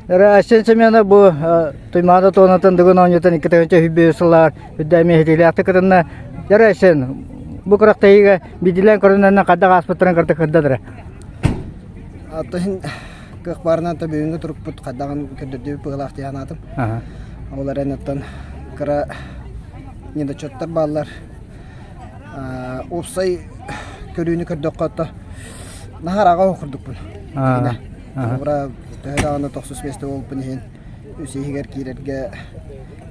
Айсен Семенов бу Туймаада туонатын Дыгын оонньуутун 2025 сыллаар үрдээми иһитиилээхтик кытынна. Дьэ Айсен, бу күрэхтэһиигэ биирдиилээн көрүнэннэн хайдах ааспыттарын кытта кырдадыра. Аттыһын кыах баарынан та бүгүҥҥү турукпут хайдаҕын көрдөрдүбүт быһыылаах дии санаатым. Ол эрэн оттон кыра недочеттар бааллар. Уопсай көрүүнү көрдөххө ото наһаа аҕа курдукпун. Холобура, төһө даҕаны тохсус миэстэ буолбуппун иһин үс иһигэр киирэргэ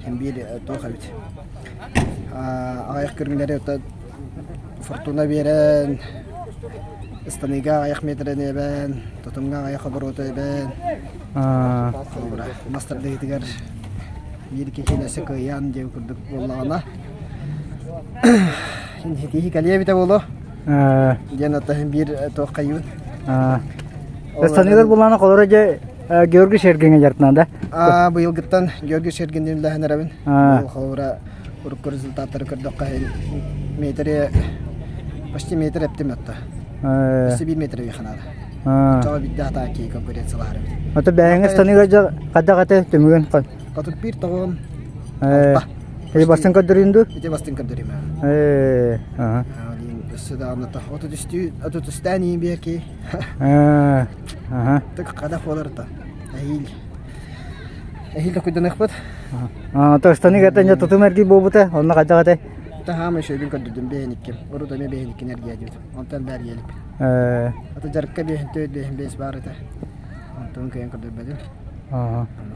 син биир туох эбит. Аҕыйах көрүҥнэри фортуна биэрэн, ыстаныыга аҕыйах миэтэрэни эбэн, тутумҥа аҕыйах оборуоту эбэн, холобура, мас тардыһыытыгар биир киһини өссө кыайан диэн курдук буоллаҕына, киһи кэлиэ эбитэ буолуо диэн оттон биир туох хайыыбын. Ыстаныылар булаана холоро дьэ Георгий Сергиҥҥэ дьарытынан да? Быйылгыттан Георгий Сергинниин үлэлэһэн эрэбин. Быйыл холобура урукку результаттары көрдөххө метри почти метр эптим отто. Өссө биир метр эбиэхэ наада. Оччоҕо биирдэ хатаан киһи конкуренциялаһар эбит. Ото бэйэҥ ыстаныыга дьэ хайдах этэ түмүгүн Хотут биир тоҕуон алта. Ити бастыҥ көрдөрүүн дуу? Ити бастыҥ көрдөрүүм. Ээ, аха. Өссө даҕаны отут үстүү отут үстээн иин биэр киһи. Ээ, аха. Тык хадах буолар та. Эһиил эһиил токуйданыахпыт. Аа, то ыстанык этэн тутум эргий буолбута, онно хайдах этэй? Таһаама үчүгэйбин көрдөрдүм бэйэн икким. Урут эмиэ бэйэн иккин эргийэ диэбитим. Онтон бээр иэлиппит. Ээ. Ата дьарыкка биэһин төрт биэһин биэс баар этэ. Онтон кыайан көрдөрбөтүм.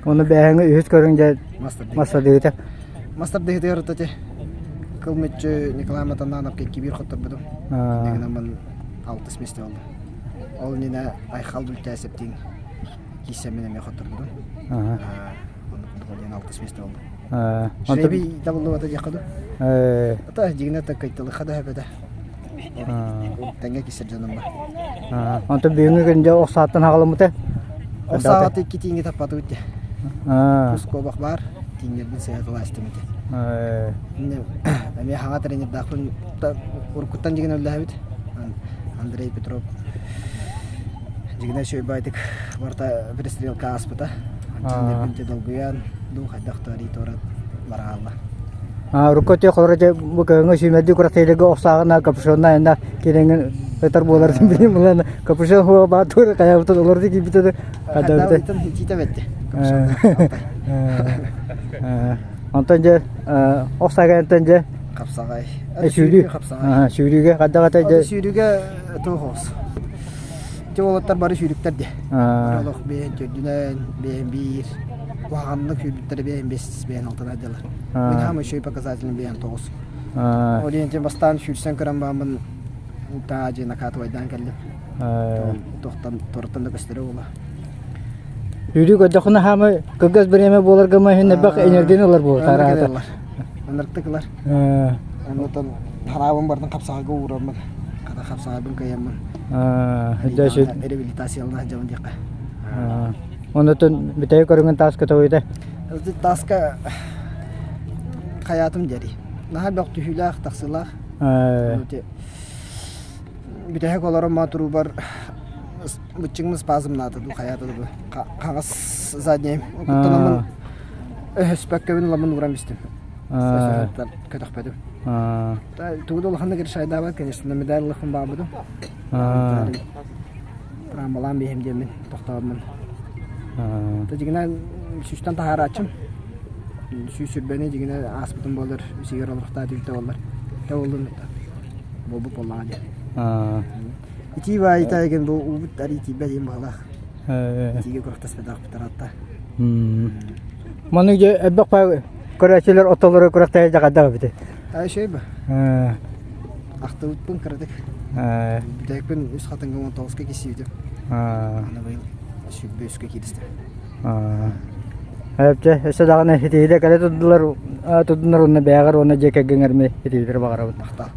Ону бээһиҥҥэ үһүс көрүҥ дьэ мас тардыһыыта. Мас тардыһыытыгар ото кыл мүччү Николай Матаннановка икки биир хотторбутум. Иннигинаммын алтыс миэстэ буоллум. Ол иннинэ Айхал Бүлтээсэптиин киирсэммин эмиэ хотторбутум. Оннук диэн алтыс миэстэ буоллум. Жребий табыллыбата диэххэ дуу. Ата дьигинэ таккайтылыха да эбэтэ. Тэҥҥэ кисэр дьонум бар. Онтон бүгүҥҥү күн дьэ ох сааттан хаҕаламмыта. Ох саҕаты икки тииҥҥэ таппатыбыт дии. Тус куобах баар, тииҥнэрбин сыһыаталаастым ити. Эмиэ хаҥа тренердаахпын уруккуттан дьигин үллэһэбит. Андрей Петров дьигинэ үчүгэй барыта перестрелка ааспыта. Тииҥнэрбин долгуйан, дуу хайдах да туора бараалла. Урукку өттүгэр холоро дьэ бу көһөҥө сүүмэрдии курахтыырга охсааҕына капюшонна айанна киирэҥҥин ытар буоларын билим ылан капюшон хуа баа туора хайаабытын олорду киирбитэ хадабыта итиитэ бэтти онтон дьэ ох саагаянтан дьэ хапсаҕай сүүрүү сүүрүүгэ хайдах этэ дьэ сүүрүүгэ туох оҕус Ити уолаттар бары сүүрүктэр дии. Бары олох бэйэн төрдүнэн, бэйэн биир, куһаҕаннык сүүрбүттэрэ бэйэн бэс, бэйэн алтан дьылар. Мин хаамай үчүгэй показатель бэйэн тоҕус. Ол иһин бастаан сүүрсэн көрөн бааммын таа дьиэ накатывайдаан кэллим. Туохтан туораттан да көстөрө буола. Сүүрүү көрдөххүнэ хаамай кылгас бириэмэ буоларга иһин элбэх энергияны ылар буолар. Ынырыктык ылар. Оннуттан хараабын бардын хапсаҕайга уураммын. Хата хапсаҕайбын кыайаммын. Реабилитациялана сылдьабын диэххэ. Оннуттан бүтэһик көрүҥүн тааска тоҕуйда. Тааска хайаатым диэри. Наһаа бөх түһүүлээх, тахсыылаах. Бүтэһик олорон туруубар быччыҥмын спазмнаата дуу хайаата дуу хаҥас заднейм куттанаммын өһөспөккөбүн ыламмын ууран бистим. Көтөхпөтүм. Тугу да улаханнык решайдаабат, конечно, медаль ылыахпын баҕарбытым. Травмалаан биэһим диэммин тохтообуммун. Дьигинэ сүүстэн таһаарааччым. Сүүс сүрбэни дьигинэ ааспытым буоллар, үсүгэр олохтоох түбүтэ буоллар. Тэ буоллун буолбут буоллаҕа диэн. Итии баайыта эгин бу уубут арыы тиийбэт диэн баҕалаах. Итиигэ күрэхтэспэтэхпит ыраатта. Маны дьэ элбэх көрөөччүлэр отолору күрэхтэһэ дьаҕайдах эбит. Үчүгэй ба. Ахтыбыппын кыратык. Бүтэһикпин үс хатыҥҥа уон тоҕуска киирсибитим. Аны быйыл сүүрбэ үскэ кииристим. Эпчэ өссө даҕаны итиһиилэ кэлэ турдулар тудунар уонна бэйэҕэр уонна дьиэ кэргэҥҥэр эмиэ итиһиилэри баҕарабын. Махтал.